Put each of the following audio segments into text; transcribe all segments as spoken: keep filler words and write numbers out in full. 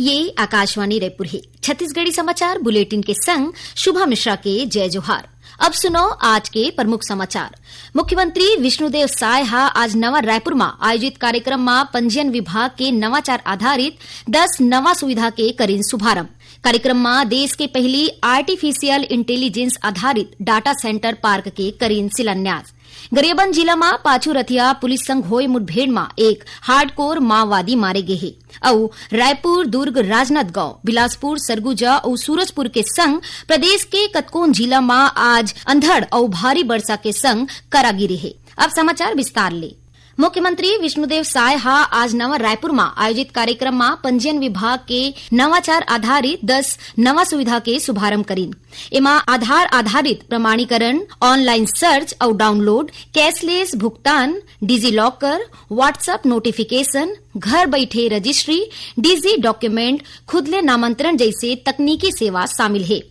ये आकाशवाणी रायपुर हे। छत्तीसगढ़ी समाचार बुलेटिन के संग शुभा मिश्रा के जय जोहार। अब सुनो आज के प्रमुख समाचार। मुख्यमंत्री विष्णुदेव साय ह आज नवा रायपुर म आयोजित कार्यक्रम म पंजीयन विभाग के नवाचार आधारित दस नवा सुविधा के करिन शुभारंभ। कार्यक्रम म देश के पहली आर्टिफिशियल इंटेलिजेंस आधारित डाटा सेंटर पार्क के करिन शिलान्यास। गरियाबंद जिला म पाछू रथिया पुलिस संग होए मुठभेड़ म एक हार्डकोर माओवादी मारे गे हे। अउ रायपुर, दुर्ग, राजनांदगांव, बिलासपुर, सरगुजा अउ सूरजपुर के संग प्रदेश के कतकोन जिला म आज अंधड़ अउ भारी बरसा के संग करा गिरे हे। अब समाचार विस्तार ले। मुख्यमंत्री विष्णुदेव साय ह आज नवा रायपुर म आयोजित कार्यक्रम म पंजीयन विभाग के नवाचार आधारित दस नवा सुविधा के शुभारंभ करिन। एमा आधार आधारित प्रमाणीकरण, ऑनलाइन सर्च अउ डाउनलोड, कैशलेस भुगतान, डिजी लॉकर, WhatsApp नोटिफिकेशन, घर बैठे रजिस्ट्री, डिजी डॉक्यूमेंट, खुद ले नामांतरण जैसे तकनीकी सेवा शामिल हे।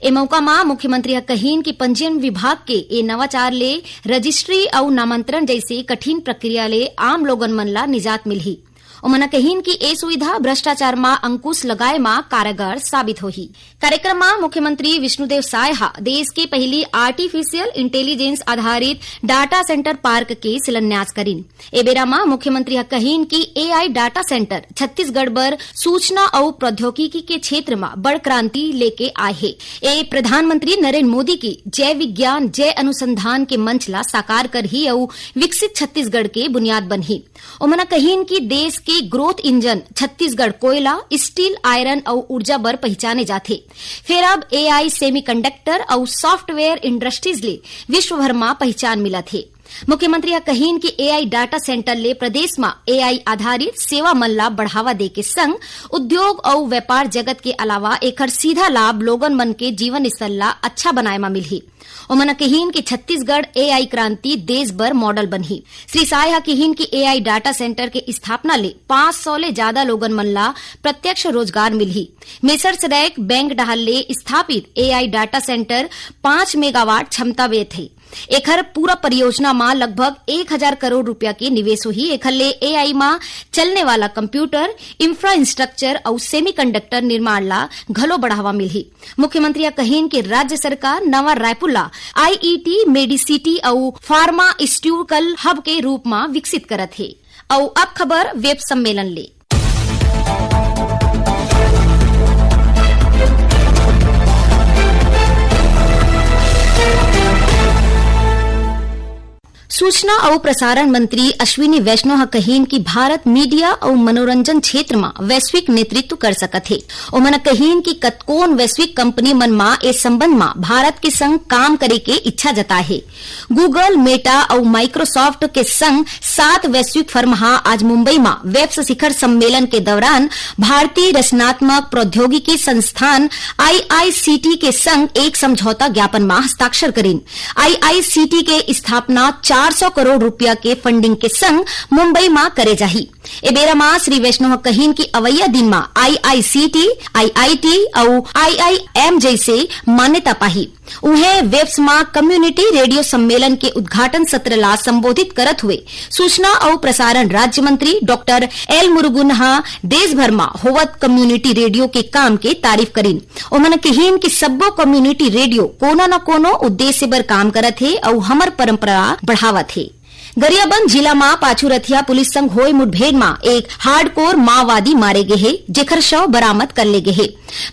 ए मौका म मुख्यमंत्री ह कहिन कि पंजीयन विभाग के ए नवाचार ले रजिस्ट्री अउ नामांतरण जैसे कठिन प्रक्रिया ले आम लोगन मन ला निजात मिलही। ओमन ह कहिन कि ए सुविधा भ्रष्टाचार म अंकुश लगाए म कारगर साबित होही। कार्यक्रम म मुख्यमंत्री विष्णुदेव साय ह देश के पहली आर्टिफिशियल इंटेलिजेंस आधारित डाटा सेंटर पार्क के शिलान्यास करिन। ए बेरा म मुख्यमंत्री ह कहिन कि एआई डाटा सेंटर छत्तीसगढ़ बर सूचना अउ प्रौद्योगिकी के क्षेत्र म बड़ क्रांति लेके आए हे। ए प्रधानमंत्री नरेंद्र मोदी की जय विज्ञान, जय अनुसंधान के मंच ला साकार करही अउ विकसित छत्तीसगढ़ के बुनियाद बनही। ओमन ह कहिन कि देश के ग्रोथ इंजन छत्तीसगढ़ कोयला, स्टील, आयरन अउ ऊर्जा बर पहिचाने जाथे। फेर अब एआई सेमीकंडक्टर अउ सॉफ्टवेयर इंडस्ट्रीज ले विश्व भर म पहिचान मिलत हे। मुख्यमंत्री ह कहिन कि एआई डाटा सेंटर ले प्रदेश म एआई आधारित सेवा मन ला बढ़ावा दे के संग उद्योग अउ व्यापार जगत के अलावा एखर सीधा लाभ लोगन मन के जीवन स्तर ला अच्छा बनाए म मिलही। ओमन ह कहिन कि छत्तीसगढ़ एआई क्रांति देश बर मॉडल बनही। श्री साय ह कहिन कि एआई डाटा सेंटर के स्थापना ले पाँच सौ ले ज्यादा लोगन मन ला प्रत्यक्ष रोजगार मिलही। मेसर्स रैक बैंक डहार ले स्थापित एआई डाटा सेंटर पाँच मेगावाट क्षमता देथे। एखर पूरा परियोजना म लगभग एक हजार करोड़ रुपया के निवेश होही। एखर ले एआई म चलने वाला कंप्यूटर, इंफ्रास्ट्रक्चर अउ सेमीकंडक्टर निर्माण ला घलो बढ़ावा मिलही। मुख्यमंत्री ह कहिन कि राज्य सरकार नवा रायपुर ला आईईटी, मेडिसिटी अउ फार्मास्यूटिकल हब के रूप म विकसित करत हे। अउ अब खबर वेब सम्मेलन ले। सूचना अउ प्रसारण मंत्री अश्विनी वैष्णव ह कहिन कि भारत मीडिया अउ मनोरंजन क्षेत्र म वैश्विक नेतृत्व कर सकत हे। ओमन ह कहिन कि कतकोन वैश्विक कंपनी मन म ए संबंध म भारत के संग काम करे के इच्छा जताए हे। Google, Meta अउ Microsoft के संग सात वैश्विक फर्म ह आज मुंबई म वेब्स शिखर सम्मेलन के दौरान भारतीय रचनात्मक प्रौद्योगिकी संस्थान आईआईसीटी के संग एक समझौता ज्ञापन म हस्ताक्षर करिन। आईआईसीटी के स्थापना चार सौ करोड़ रुपया के फंडिंग के संग मुंबई म करे जाही। ए बेरा म श्री वैष्णव ह कहिन कि अवइया दिन म आईआईसीटी, आईआईटी अउ आईआईएम जैसे मान्यता पाही। उहें वेब्स म कम्युनिटी रेडियो सम्मेलन के उद्घाटन सत्र ला संबोधित करत हुए सूचना अउ प्रसारण राज्य मंत्री डॉक्टर एल मुरुगन ह देश भर म होवत कम्युनिटी रेडियो के काम के तारीफ करिन। ओमन कहिन कि सब्बो कम्युनिटी रेडियो कोनो न कोनो उद्देश्य बर काम करत हे अउ हमर परंपरा बढ़ावत हे। गरियाबंद जिला म पाछू रथिया पुलिस संग होए मुठभेड़ म एक हार्डकोर माओवादी मारे गे हे, जेखर शव बरामद कर ले गे हे।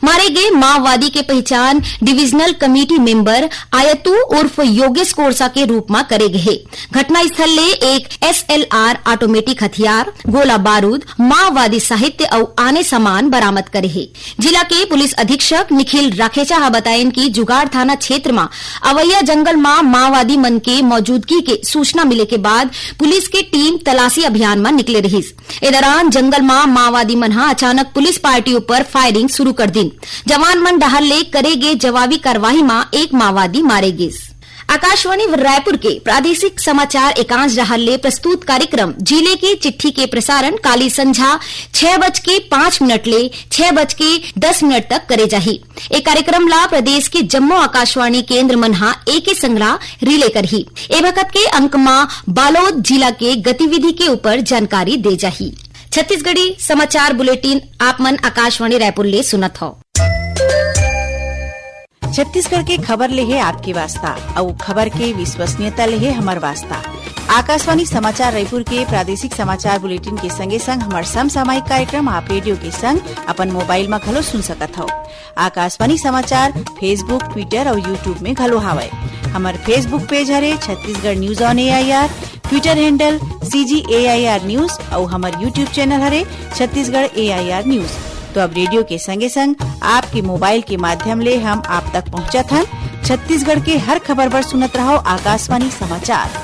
मारे गे माओवादी के पहिचान डिवीजनल कमेटी मेंबर आयतू उर्फ योगेश कोरसा के रूप म करे गे हे। घटनास्थल ले एक एसएलआर ऑटोमेटिक हथियार, गोला बारूद, माओवादी साहित्य अउ आने सामान बरामद करे हे। जिला के पुलिस अधीक्षक निखिल राखेचा ह बताइन कि जुगाड़ थाना क्षेत्र म अवैया जंगल म माओवादी मन के मौजूदगी के सूचना मिले के बाद पुलिस के टीम तलाशी अभियान म निकले रहिस। ए दौरान जंगल म माओवादी मन ह अचानक पुलिस पार्टी ऊपर फायरिंग शुरू कर दिन। जवान मन डहार ले करे गे जवाबी कार्रवाई म एक माओवादी मारे गिस। आकाशवाणी रायपुर के प्रादेशिक समाचार एकांश डहार ले प्रस्तुत कार्यक्रम जिले के चिट्ठी के प्रसारण काली संझा छह बज के पाँच मिनट ले छह बज के दस मिनट तक करे जाही। ए कार्यक्रम ला प्रदेश के जम्मो आकाशवाणी केंद्र मन ह एके संग रिले करही। ए बखत के अंक म बालोद जिला के गतिविधि के ऊपर जानकारी दे जाही। छत्तीसगढ़ी समाचार बुलेटिन आप मन आकाशवाणी रायपुर ले सुनत हव। छत्तीसगढ़ के खबर ले हे आपके वास्ता, अउ खबर के विश्वसनीयता ले हे हमर वास्ता। आकाशवाणी समाचार रायपुर के प्रादेशिक समाचार बुलेटिन के संगे संग हमर समसामयिक कार्यक्रम आप रेडियो के संग अपन मोबाइल म घलो सुन सकत हव। आकाशवाणी समाचार Facebook, Twitter अउ YouTube में घलो हावय। हमर Facebook पेज हरे Chhattisgarh news on AIR, Twitter handle CG AIR news अउ हमर YouTube चैनल हरे छत्तीसगढ़ एआईआर न्यूज। तो अब रेडियो के संगे संग आपके मोबाइल के माध्यम ले हम आप तक पहुंचत हन। छत्तीसगढ़ के हर खबर बर सुनत रहव आकाशवाणी समाचार।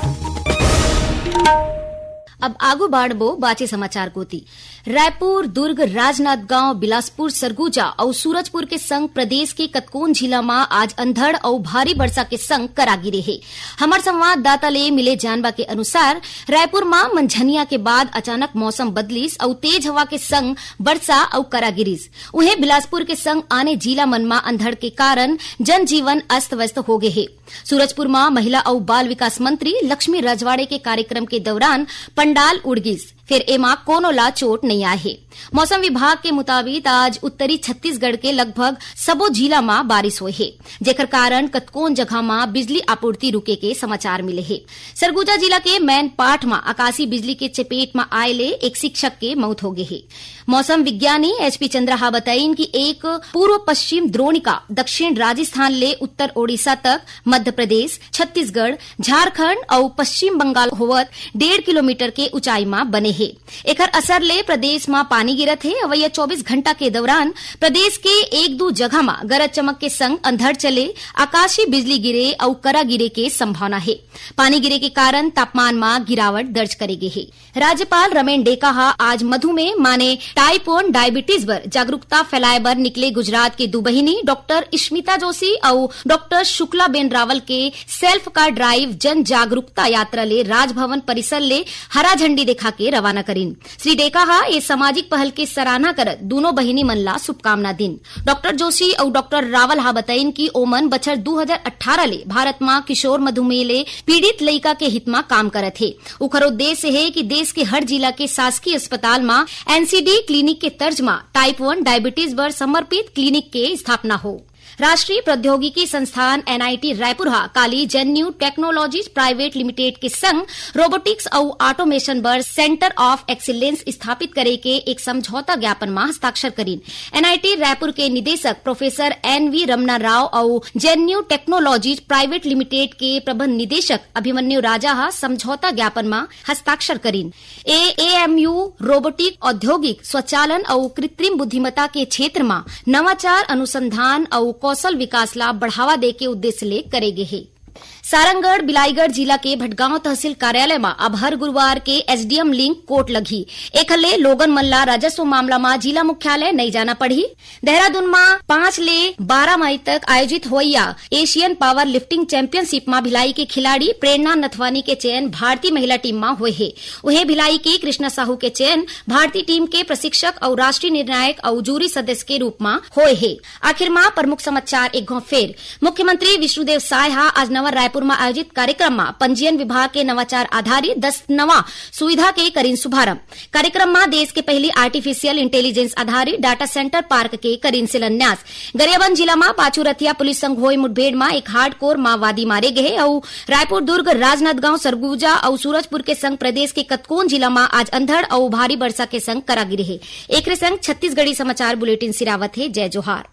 अब आगू बाढ़बो बाचे समाचार कोती। रायपुर, दुर्ग, राजनांदगांव, बिलासपुर, सरगुजा अउ सूरजपुर के संग प्रदेश के कतकोन जिला म आज अंधड़ अउ भारी बरसा के संग करा गिरे हे। हमर संवाददाता ले मिले जानबा के अनुसार, रायपुर म मंझनिया के बाद अचानक मौसम बदलिस अउ तेज हवा के संग बरसा अउ करा गिरिस। उहें, बिलासपुर के संग आने जिला मन म अंधड़ के कारण जनजीवन अस्त-व्यस्त हो गे हे। सूरजपुर म महिला अउ बाल विकास मंत्री लक्ष्मी रजवाड़े के कार्यक्रम के दौरान पंडाल उड़ गिस, फेर एमा कोनो ला चोट नइ आए हे। मौसम विभाग के मुताबिक, आज उत्तरी छत्तीसगढ़ के लगभग सबो जिला म बारिश होए हे, जेकर कारण कतकोन जगह म बिजली आपूर्ति रुके के समाचार मिले हे। सरगुजा जिला के मैनपाट म आकाशीय बिजली के चपेट म आए ले एक शिक्षक के मौत हो गे हे। मौसम विज्ञानी एचपी चंद्रा ह बताइन कि एक पूर्व पश्चिम द्रोणिका दक्षिण राजस्थान ले उत्तर ओडिशा तक, मध्य प्रदेश, छत्तीसगढ़, झारखंड अउ पश्चिम बंगाल होवत डेढ़ किलोमीटर के ऊंचाई म बने हे। एखर असर ले प्रदेश म पानी गिरत हे। अवइया चौबीस घंटा के दौरान प्रदेश के एक दू जगह म गरज चमक के संग अंधड़ चले, आकाशीय बिजली गिरे अउ करा गिरे के संभावना हे। पानी गिरे के कारण तापमान म गिरावट दर्ज करे गे हे। राज्यपाल रमेन डेका ह आज मधुमेह माने टाइप वन डायबिटीज बर जागरूकता फैलाए बर निकले गुजरात के दू बहिनी डॉक्टर स्मिता जोशी अउ डॉक्टर शुक्ला बेन रावल के सेल्फ कार ड्राइव जन जागरूकता यात्रा ले राजभवन परिसर ले हरा झंडी देखा के रवाना करिन। श्री डेका ह ए सामाजिक पहल के सराहना करत दूनों बहिनी मन ला शुभकामना दिन। डॉक्टर जोशी अउ डॉक्टर रावल ह बताइन कि ओमन बछर दू हजार अट्ठारह ले भारत म किशोर मधुमेह ले पीड़ित लइका के हित म काम करत हे। उखर उद्देश्य हे कि देश के हर जिला के शासकीय अस्पताल म एनसीडी क्लिनिक के तर्ज म टाइप वन डायबिटीज बर समर्पित क्लिनिक के स्थापना हो। राष्ट्रीय प्रौद्योगिकी संस्थान एनआईटी रायपुर ह काली जेन्यू टेक्नोलॉजीज प्राइवेट लिमिटेड के संग रोबोटिक्स अउ ऑटोमेशन बर सेंटर ऑफ एक्सीलेंस स्थापित करे के एक समझौता ज्ञापन म हस्ताक्षर करिन। एनआईटी रायपुर के निदेशक professor N V Ramana Rao अउ जेन्यू टेक्नोलॉजीज प्राइवेट लिमिटेड के प्रबंध निदेशक अभिमन्यु राजा ह समझौता ज्ञापन म हस्ताक्षर करिन। ए एएमयू रोबोटिक औद्योगिक स्वचालन अउ कृत्रिम बुद्धिमत्ता के क्षेत्र म नवाचार, अनुसंधान अउ कौशल विकास ला बढ़ावा दे के उद्देश्य ले करे गे हे। सारंगढ़ बिलाईगढ़ जिला के भटगांव तहसील कार्यालय म अब हर गुरुवार के एसडीएम लिंक कोर्ट लगही। एखर ले लोगन मन ला राजस्व मामला म जिला मुख्यालय नइ जाना पड़ही। देहरादून म पाँच ले बारह मई तक आयोजित होइया एशियन पावर लिफ्टिंग चैंपियनशिप म भिलाई के खिलाड़ी प्रेरणा नथवानी के चयन भारतीय महिला टीम म होए हे। उहें, भिलाई के कृष्णा साहू के चयन भारतीय टीम के प्रशिक्षक अउ राष्ट्रीय निर्णायक अउ जूरी सदस्य के रूप म होए हे। आखिर म प्रमुख समाचार एक घौं फेर। मुख्यमंत्री विष्णुदेव साय ह आज नवा रायपुर म आयोजित कार्यक्रम म पंजीयन विभाग के नवाचार आधारित दस नवा सुविधा के करिन शुभारंभ। कार्यक्रम म देश के पहली आर्टिफिशियल इंटेलिजेंस आधारित डाटा सेंटर पार्क के करिन शिलान्यास। गरियाबंद जिला म पाछू रथिया पुलिस संग होए मुठभेड़ म एक हार्डकोर माओवादी मारे गए अउ रायपुर, दुर्ग, राजनांदगांव, सरगुजा अउ सूरजपुर के संग प्रदेश के कतकोन जिला म आज अंधड़ अउ भारी बरसा के संग करा गिरे हे। एकरे संग छत्तीसगढ़ी समाचार बुलेटिन सिरावत हे। जय जोहार।